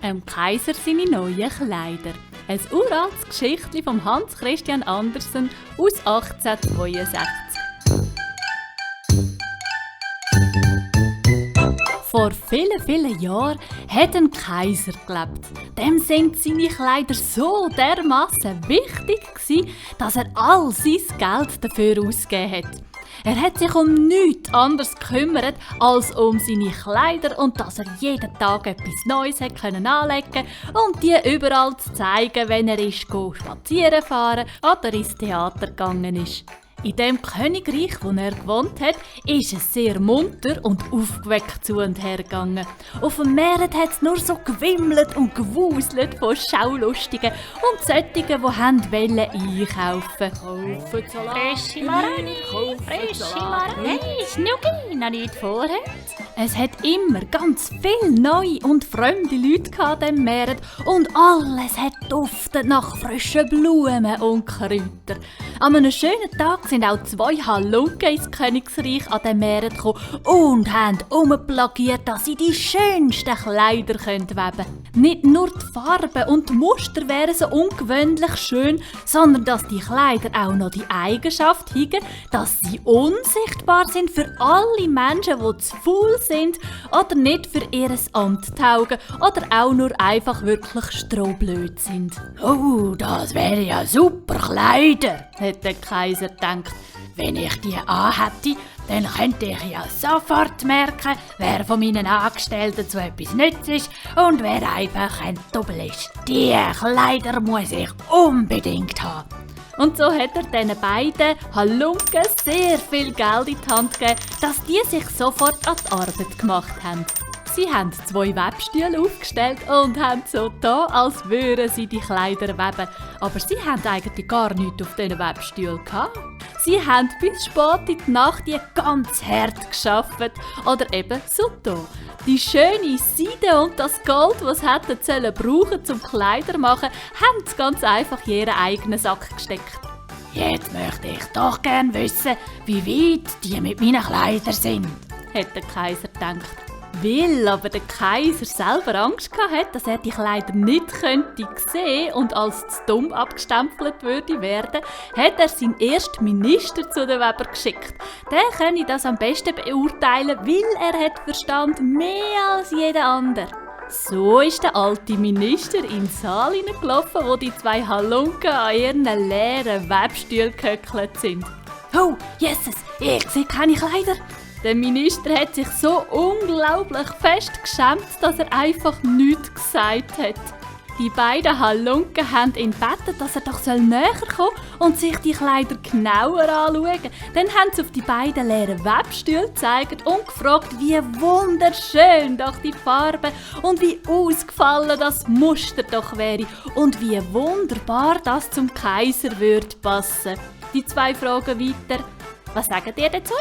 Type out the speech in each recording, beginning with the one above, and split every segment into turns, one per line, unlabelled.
Kaiser seine neuen Kleider. Ein uraltes Geschichtli von Hans Christian Andersen aus 1862. Vor vielen, vielen Jahren hat ein Kaiser gelebt. Dem sind seine Kleider so dermassen wichtig gewesen, dass er all sein Geld dafür ausgegeben hat. Er hat sich um nichts anderes gekümmert als um seine Kleider und dass er jeden Tag etwas Neues anlegen konnte und die überall zu zeigen, wenn er spazieren fahren oder ins Theater gegangen ist. In dem Königreich, wo er gewohnt hat, ist es sehr munter und aufgeweckt zu und her gegangen. Auf dem Markt hat es nur so gewimmelt und gewuselt von Schaulustigen und solchen, die einkaufen wollten. Kaufen Salat, frische Maroni, Schnucki, noch nicht vorher. Es hat immer ganz viele neue und fremde Leute an diesem Markt und alles hat duftet nach frischen Blumen und Kräutern. An einem schönen Tag sind auch 2 Halunken ins Königsreich an den Meeren gekommen und haben umplagiert, dass sie die schönsten Kleider weben können. Nicht nur die Farben und die Muster wären so ungewöhnlich schön, sondern dass die Kleider auch noch die Eigenschaft haben, dass sie unsichtbar sind für alle Menschen, die zu faul sind oder nicht für ihr Amt taugen oder auch nur einfach wirklich strohblöd sind.
Oh, das wäre ja super Kleider,
hat der Kaiser gedacht.
Wenn ich die anhätte, dann könnte ich ja sofort merken, wer von meinen Angestellten zu etwas nützlich ist und wer einfach ein Double ist. Die Kleider muss ich unbedingt haben.
Und so hat er diesen beiden Halunken sehr viel Geld in die Hand gegeben, dass die sich sofort an die Arbeit gemacht haben. Sie haben 2 Webstühle aufgestellt und haben so getan, als würden sie die Kleider weben. Aber sie haben eigentlich gar nichts auf diesen Webstühlen gehabt. Sie haben bis spät in die Nacht die ganz hart gearbeitet. Oder eben so da. Die schöne Seide und das Gold, das sie hätten brauchen zum Kleider machen, haben sie ganz einfach in ihren eigenen Sack gesteckt.
Jetzt möchte ich doch gern wissen, wie weit die mit meinen Kleidern sind,
hat der Kaiser gedacht. Weil aber der Kaiser selber Angst hatte, dass er die Kleider nicht sehen könnte und als zu dumm abgestempelt würde werden, hat er seinen ersten Minister zu den Weber geschickt. Der könne das am besten beurteilen, weil er hat Verstand mehr als jeder andere. So ist der alte Minister in den Saal hineingelaufen, wo die 2 Halunken an ihren leeren Webstühlen gehöckelt sind.
Oh, Jesus, ich sehe keine Kleider.
Der Minister hat sich so unglaublich fest geschämt, dass er einfach nichts gesagt hat. Die beiden Halunken haben ihn gebeten, dass er doch näher kommen und sich die Kleider genauer anschauen. Dann haben sie auf die beiden leeren Webstühle gezeigt und gefragt, wie wunderschön doch die Farbe und wie ausgefallen das Muster doch wäre und wie wunderbar das zum Kaiser würde passen. Die 2 fragen weiter, was sagen ihr dazu?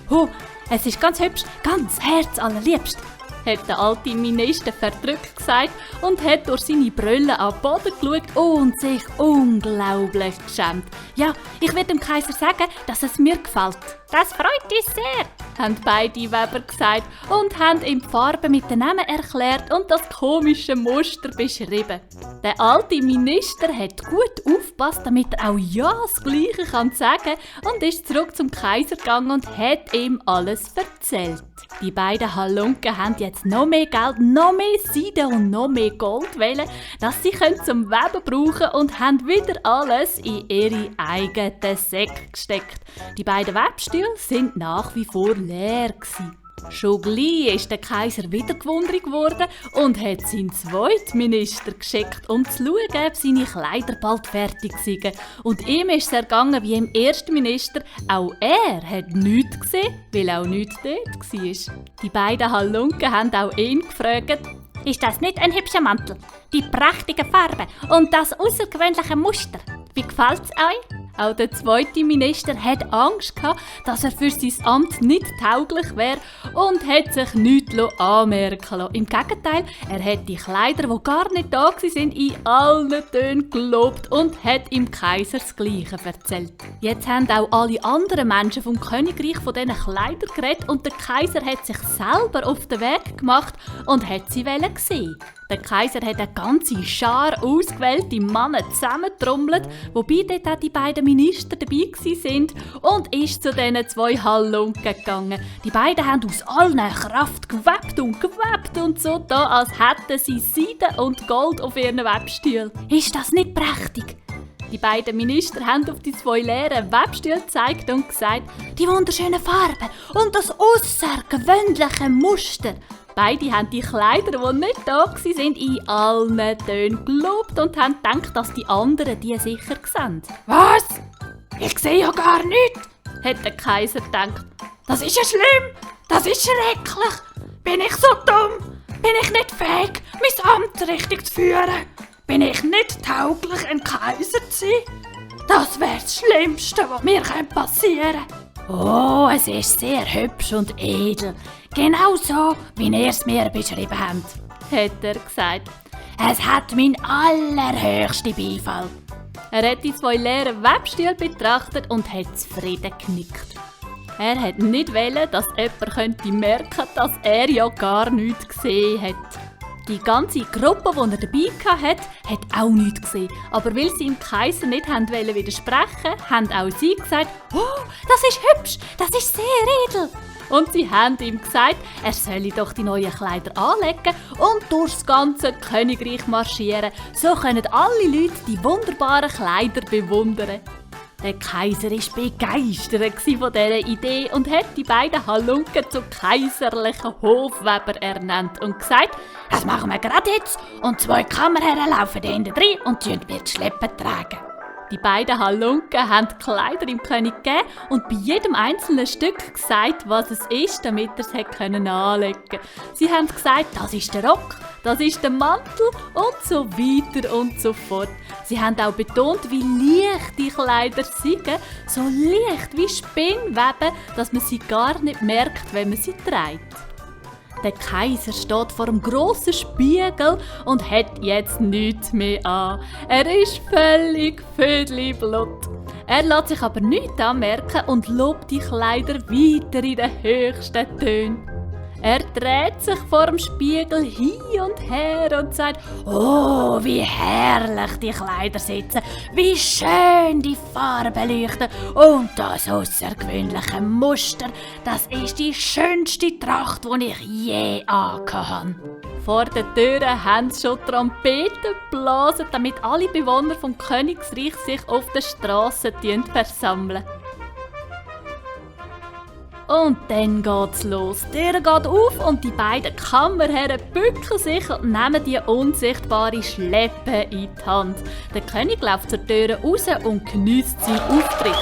Oh, es ist ganz hübsch, ganz herzallerliebst,
hat der alte Minister verdrückt gesagt und hat durch seine Brille an den Boden geschaut und sich unglaublich geschämt.
Ja, ich werde dem Kaiser sagen, dass es mir gefällt.
Das freut uns sehr, haben beide Weber gesagt und haben ihm die Farbe mit den Namen erklärt und das komische Muster beschrieben. Der alte Minister hat gut aufgepasst, damit er auch ja das Gleiche sagen kann und ist zurück zum Kaiser gegangen und hat ihm alles erzählt. Die beiden Halunken haben jetzt noch mehr Geld, noch mehr Seide und noch mehr Gold wählen, das sie zum Weben brauchen und haben wieder alles in ihre eigenen Säcke gesteckt. Die beiden Webstühle sind nach wie vor leer gewesen. Schon gleich ist der Kaiser wieder gewundert worden und hat seinen 2. Minister geschickt, um zu schauen, ob seine Kleider bald fertig sind. Und ihm ist es ergangen wie im 1. Minister. Auch er hat nichts gesehen, weil auch nichts dort war. Die beiden Halunken haben auch ihn gefragt,
ist das nicht ein hübscher Mantel? Die prächtige Farbe und das außergewöhnliche Muster. Wie gefällt's euch?
Auch der zweite Minister hat Angst gehabt, dass er für sein Amt nicht tauglich wäre und hat sich nichts anmerken lassen. Im Gegenteil, er hat die Kleider, die gar nicht da waren, in allen Tönen gelobt und hat im Kaiser das Gleiche erzählt. Jetzt haben auch alle anderen Menschen vom Königreich von diesen Kleidern geredet und der Kaiser hat sich selber auf den Weg gemacht und hat sie sehen. Der Kaiser hat eine ganze Schar ausgewählte Männer zusammengetrommelt, wobei dort auch die beiden Minister dabei waren, und ist zu diesen 2 Halunken gegangen. Die beiden haben aus allen Kraft gewebt und so da, als hätten sie Seide und Gold auf ihren Webstühlen. Ist das nicht prächtig? Die beiden Minister haben auf die 2 leeren Webstühle gezeigt und gesagt, die wunderschönen Farben und das außergewöhnliche Muster. Beide haben die Kleider, die nicht da waren, in allen Tönen gelobt und haben gedacht, dass die anderen die sicher sehen.
Was? Ich sehe ja gar nichts,
Hat der Kaiser gedacht.
das ist ja schlimm, das ist schrecklich. Bin ich so dumm? Bin ich nicht fähig, mein Amt richtig zu führen? Bin ich nicht tauglich, ein Kaiser zu sein? Das wäre das Schlimmste, was mir passieren könnte. Oh, es ist sehr hübsch und edel. Genau so, wie ihr es mir beschrieben habt,
Hat er gesagt.
Es hat meinen allerhöchsten Beifall.
Er hat die 2 leeren Webstühle betrachtet und hat zufrieden genickt. Er hat nicht wollen, dass jemand merken könnte, dass er ja gar nichts gesehen hat. Die ganze Gruppe, die er dabei hatte, hat auch nichts gesehen. Aber weil sie dem Kaiser nicht widersprechen wollten, haben auch sie gesagt, «Oh, das ist hübsch, das ist sehr edel!» Und sie haben ihm gesagt, er solle doch die neuen Kleider anlegen und durchs ganze Königreich marschieren. So können alle Leute die wunderbaren Kleider bewundern. Der Kaiser war begeistert von dieser Idee und hat die beiden Halunken zu kaiserlichen Hofweber ernannt und gesagt,
Das machen wir gerade jetzt und 2 Kammerherren laufen hinten rein und mir die Schleppen tragen.
die beiden Halunken haben die Kleider dem König gegeben und bei jedem einzelnen Stück gesagt, was es ist, damit er es anlegen konnte. Sie haben gesagt, das ist der Rock, das ist der Mantel und so weiter und so fort. Sie haben auch betont, wie leicht die Kleider sind, so leicht wie Spinnweben, dass man sie gar nicht merkt, wenn man sie trägt. Der Kaiser steht vor einem grossen Spiegel und hat jetzt nichts mehr an. Er ist völlig vödelblut. Er lässt sich aber nichts anmerken und lobt die Kleider weiter in den höchsten Tönen. Er dreht sich vor dem Spiegel hin und her und sagt,
Oh, wie herrlich die Kleider sitzen, wie schön die Farben leuchten und das außergewöhnliche Muster, das ist die schönste Tracht, die ich je angehabt habe.
vor den Türen haben sie schon Trompeten geblasen, damit alle Bewohner vom Königsreich sich auf der Strasse versammeln. Und dann geht's los. Die Tür geht auf und die beiden Kammerherren bücken sich und nehmen die unsichtbare Schleppe in die Hand. Der König läuft zur Tür raus und geniesst seinen Auftritt.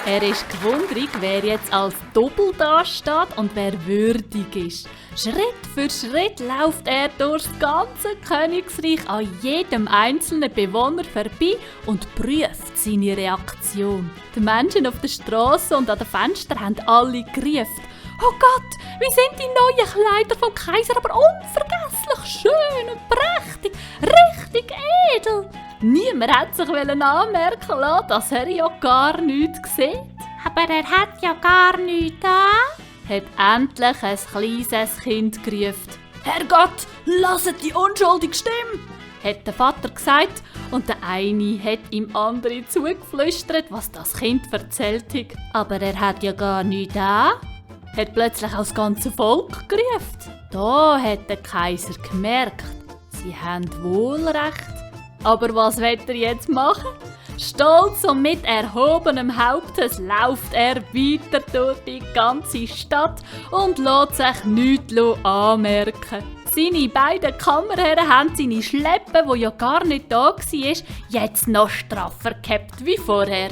Er ist gewundrig, wer jetzt als Doppel dasteht und wer würdig ist. Schritt für Schritt läuft er durchs ganze Königreich an jedem einzelnen Bewohner vorbei und prüft seine Reaktion. Die Menschen auf der Straße und an den Fenstern haben alle gerufen: «Oh Gott, wie sind die neuen Kleider vom Kaiser aber unvergesslich schön und prächtig, richtig edel!» Niemand hat sich anmerken lassen, dass er ja gar nichts sieht.
Aber er hat ja gar nichts an.
Hat endlich ein kleines Kind gerufen. «Herrgott, lasset die unschuldige Stimme!» hat der Vater gesagt und der eine hat ihm andere zugeflüstert, was das Kind erzählt hat. «Aber er hat ja gar nichts an!» hat plötzlich auch das ganze Volk gerufen. Da hat der Kaiser gemerkt, sie haben wohl recht. Aber was will er jetzt machen? Stolz und mit erhobenem Hauptes läuft er weiter durch die ganze Stadt und lässt sich nichts anmerken. Seine beiden Kammerherren haben seine Schleppe, die ja gar nicht da war, jetzt noch straffer gehabt wie vorher.